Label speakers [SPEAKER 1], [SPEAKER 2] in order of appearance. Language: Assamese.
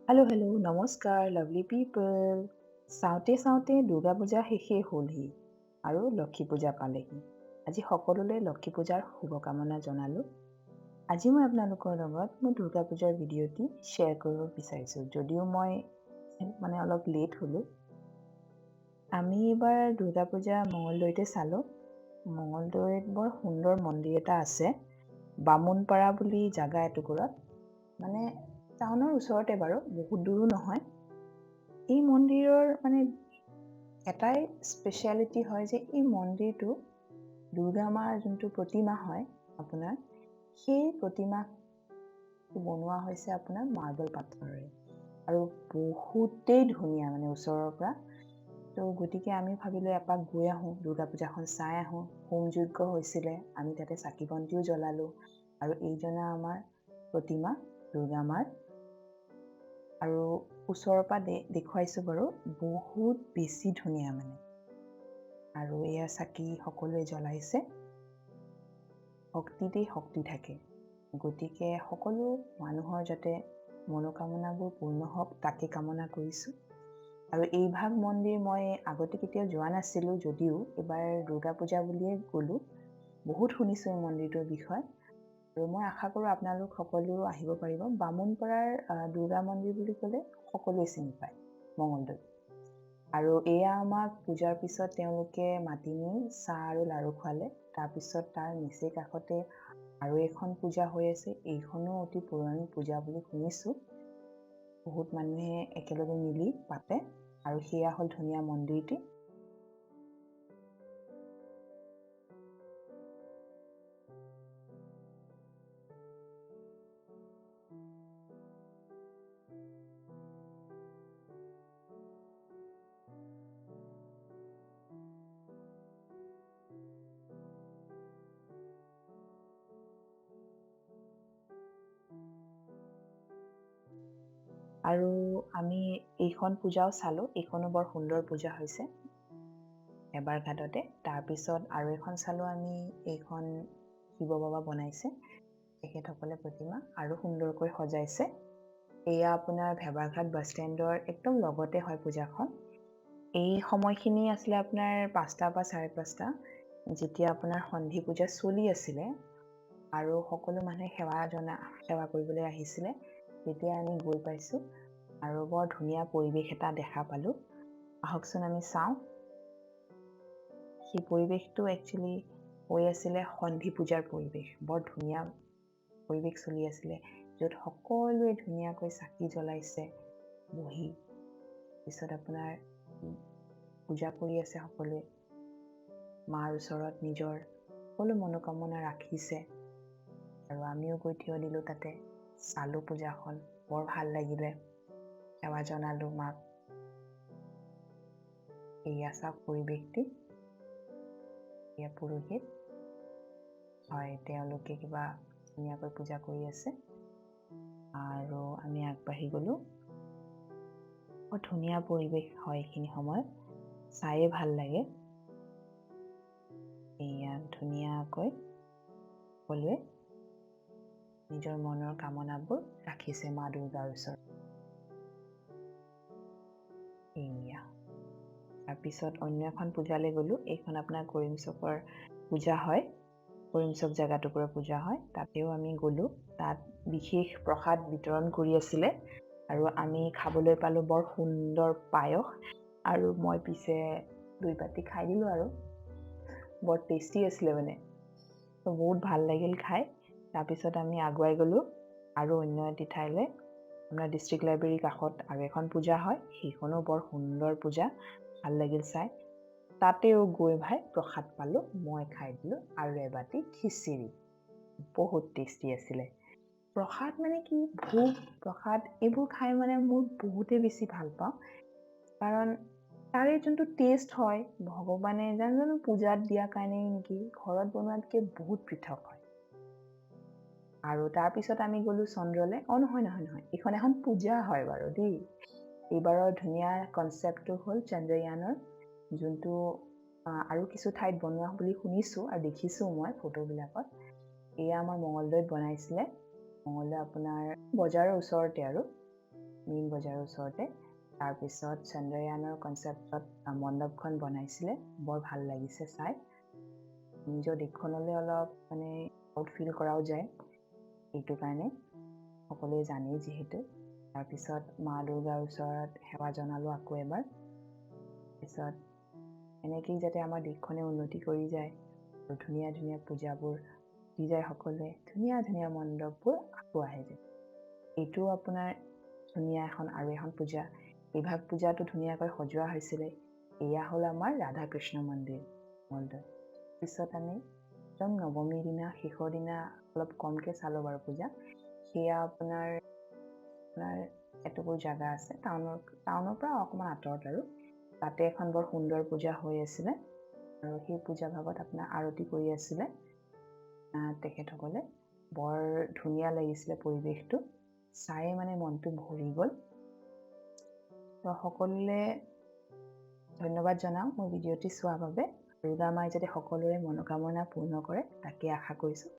[SPEAKER 1] হেল্ল' হেল্ল', নমস্কাৰ লাভলি পিপল। চাওঁতে চাওঁতে দুৰ্গা পূজা শেষেই হ'লহি আৰু লক্ষী পূজা পালেহি। আজি সকলোলৈ লক্ষী পূজাৰ শুভকামনা জনালোঁ। আজি মই আপোনালোকৰ লগত মোৰ দুৰ্গা পূজাৰ ভিডিঅ'টি শ্বেয়াৰ কৰিব বিচাৰিছোঁ, যদিও মই অলপ লেট হ'লোঁ। আমি এইবাৰ দুৰ্গা পূজা মঙলদৈতে চালোঁ। মঙলদৈত বৰ সুন্দৰ মন্দিৰ এটা আছে, বামুণপাৰা বুলি জাগা এটুকুৰাত, টাউনৰ ওচৰতে বাৰু, বহুত দূৰো নহয়। এই মন্দিৰৰ এটাই স্পেচিয়েলিটি হয় যে এই মন্দিৰটো দুৰ্গা মাৰ যোনটো প্ৰতিমা হয় আপোনাৰ, সেই প্ৰতিমা বনোৱা হৈছে আপোনাৰ মাৰ্বল পাথৰেৰে, আৰু বহুতেই ধুনীয়া ওচৰৰ পৰা। গতিকে আমি ভাবিলোঁ এপাক গৈ আহোঁ, দুৰ্গা পূজাখন চাই আহোঁ। হোম যজ্ঞ হৈছিলে, আমি তাতে চাকি বন্তিও জ্বলালোঁ। আৰু এইজনা আমাৰ প্ৰতিমা দুৰ্গা মাৰ, আৰু ওচৰৰ পৰা দেখুৱাইছোঁ বাৰু, বহুত বেছি ধুনীয়া। আৰু এয়া চাকি সকলোৱে জ্বলাইছে। ভক্তিতেই শক্তি থাকে, গতিকে সকলো মানুহৰ যাতে মনোকামনাবোৰ পূৰ্ণ হওক তাকে কামনা কৰিছোঁ। আৰু এইভাগ মন্দিৰ মই আগতে কেতিয়াও যোৱা নাছিলোঁ যদিও এইবাৰ দুৰ্গা পূজা বুলিয়ে গ'লোঁ। বহুত শুনিছোঁ এই মন্দিৰটোৰ বিষয়ে, আৰু মই আশা কৰোঁ আপোনালোক সকলো আহিব পাৰিব। বামুণপাৰাৰ দুৰ্গা মন্দিৰ বুলি ক'লে সকলোৱে চিনি পায় মঙলদৈ। আৰু এয়া আমাক পূজাৰ পিছত তেওঁলোকে মাতি নি চাহ আৰু লাড়ু খুৱালে। তাৰপিছত তাৰ নিচেই কাষতে আৰু এখন পূজা হৈ আছে, এইখনো অতি পুৰণি পূজা বুলি শুনিছোঁ। বহুত মানুহে একেলগে মিলি পাতে। আৰু সেয়া হ'ল ধুনীয়া মন্দিৰটি। আৰু আমি এইখন পূজাও চালোঁ, এইখনো বৰ সুন্দৰ পূজা হৈছে এবাৰ ঘাটতে। তাৰপিছত আৰু এখন চালোঁ আমি, এইখন শিৱ বাবা বনাইছে তেখেতসকলে প্ৰতিমা, আৰু সুন্দৰকৈ সজাইছে। এয়া আপোনাৰ ভেবাঘাট বাছ ষ্টেণ্ডৰ একদম লগতে হয় পূজাখন। এই সময়খিনি আছিলে আপোনাৰ 5টা বা 5:30, যেতিয়া আপোনাৰ সন্ধি পূজা চলি আছিলে আৰু সকলো মানুহে সেৱা কৰিবলৈ আহিছিলে, তেতিয়া আমি গৈ পাইছোঁ। আৰু বৰ ধুনীয়া পৰিৱেশ এটা দেখা পালোঁ। আহকচোন আমি চাওঁ। সেই পৰিৱেশটো একচুৱেলি হৈ আছিলে সন্ধি পূজাৰ পৰিৱেশ, বৰ ধুনীয়া পৰিৱেশ চলি আছিলে, য'ত সকলোৱে ধুনীয়াকৈ চাকি জ্বলাইছে বহি, পিছত আপোনাৰ পূজা কৰি আছে সকলোৱে, মাৰ ওচৰত নিজৰ সকলো মনোকামনা ৰাখিছে। আৰু আমিও গৈ থিয় দিলোঁ তাতে, চালোঁ পূজাখন, বৰ ভাল লাগিলে, সেৱা জনালোঁ মাক। এয়া চাওক পৰিৱেশটি, এয়া পুৰোহিত হয়, তেওঁলোকে কিবা ধুনীয়াকৈ পূজা কৰি আছে। আৰু আমি আগবাঢ়ি গ'লোঁ। বৰ ধুনীয়া পৰিৱেশ হয় এইখিনি সময়ত, চায়ে ভাল লাগে। এয়া ধুনীয়াকৈ সকলোৱে নিজৰ মনৰ কামনাবোৰ ৰাখিছে মা দুৰ্গাৰ ওচৰত। এয়া তাৰপিছত অন্য এখন পূজালৈ গ'লোঁ। এইখন আপোনাৰ কৰিমচকৰ পূজা হয়, কৰিমচক জেগাটুকুৰা পূজা হয়, তাতেও আমি গ'লোঁ। তাত বিশেষ প্ৰসাদ বিতৰণ কৰি আছিলে আৰু আমি খাবলৈ পালোঁ বৰ সুন্দৰ পায়স। আৰু মই পিছে 2 বাতি খাই দিলোঁ আৰু বৰ টেষ্টি আছিলে বহুত ভাল লাগিল খাই। তাৰপিছত আমি আগুৱাই গ'লোঁ আৰু অন্য এটি ঠাইলৈ, আপোনাৰ ডিষ্ট্ৰিক্ট লাইব্ৰেৰীৰ কাষত আৰু এখন পূজা হয়, সেইখনো বৰ সুন্দৰ পূজা, ভাল লাগিল চাই। তাতেও গৈ ভাই প্ৰসাদ পালোঁ, মই খাই দিলোঁ আৰু এবাতি খিচিৰি, বহুত টেষ্টি আছিলে। প্ৰসাদ মানে কি, ভোগ প্ৰসাদ এইবোৰ খাই মোৰ বহুতেই বেছি ভাল পাওঁ, কাৰণ তাৰে যোনটো টেষ্ট হয়, ভগৱানে জানো পূজাত দিয়াৰ কাৰণেই নেকি, ঘৰত বনোৱাতকৈ বহুত পৃথক হয়। আৰু তাৰপিছত আমি গ'লোঁ চন্দ্ৰলৈ। অ' নহয় নহয় নহয়, এইখন এখন পূজা হয় বাৰু দেই। এইবাৰৰ ধুনীয়া কনচেপ্টটো হ'ল চন্দ্ৰয়ানৰ, যোনটো আৰু কিছু ঠাইত বনোৱা বুলি শুনিছোঁ আৰু দেখিছোঁ মই ফটোবিলাকত। এয়া আমাৰ মঙলদৈত বনাইছিলে, মঙলদৈ আপোনাৰ বজাৰৰ ওচৰতে আৰু। মেইন বজাৰৰ ওচৰতে। তাৰপিছত চন্দ্ৰয়ানৰ কনচেপ্টত মণ্ডপখন বনাইছিলে, বৰ ভাল লাগিছে চাই। নিজৰ দেশখনলৈ অলপ মানে প্ৰাউড ফিল কৰাও যায় এইটো কাৰণে, সকলোৱে জানেই যিহেতু। তাৰপিছত মা দুৰ্গাৰ ওচৰত সেৱা জনালোঁ আকৌ এবাৰ। পিছত এনেকেই যাতে আমাৰ দেশখনে উন্নতি কৰি যায় আৰু ধুনীয়া ধুনীয়া পূজাবোৰ দি যায় সকলোৱে, ধুনীয়া ধুনীয়া মণ্ডপবোৰ আকৌ আহে যায়। এইটোও আপোনাৰ ধুনীয়া এখন আৰু এখন পূজা। এইভাগ পূজাটো ধুনীয়াকৈ সজোৱা হৈছিলে। এয়া হ'ল আমাৰ ৰাধা কৃষ্ণ মন্দিৰ, মংগলদৈ। পিছত আমি একদম নৱমীৰ দিনা, শেষৰ দিনা অলপ কমকৈ চালোঁ বাৰু পূজা। সেয়া আপোনাৰ আপোনাৰ এটুকুৰ জাগা আছে টাউনৰ পৰা অকণমান আঁতৰত আৰু, তাতে এখন বৰ সুন্দৰ পূজা হৈ আছিলে আৰু সেই পূজা ভাগত আপোনাৰ আৰতি কৰি আছিলে তেখেতসকলে। বৰ ধুনীয়া লাগিছিলে পৰিৱেশটো চায়ে, মানে মনটো ভৰি গ'ল। তো সকলোলৈ ধন্যবাদ জনাওঁ মোৰ ভিডিঅ'টি চোৱাৰ বাবে। দুৰ্গা মায়ে যাতে সকলোৰে মনোকামনা পূৰ্ণ কৰে, তাকে আশা কৰিছোঁ।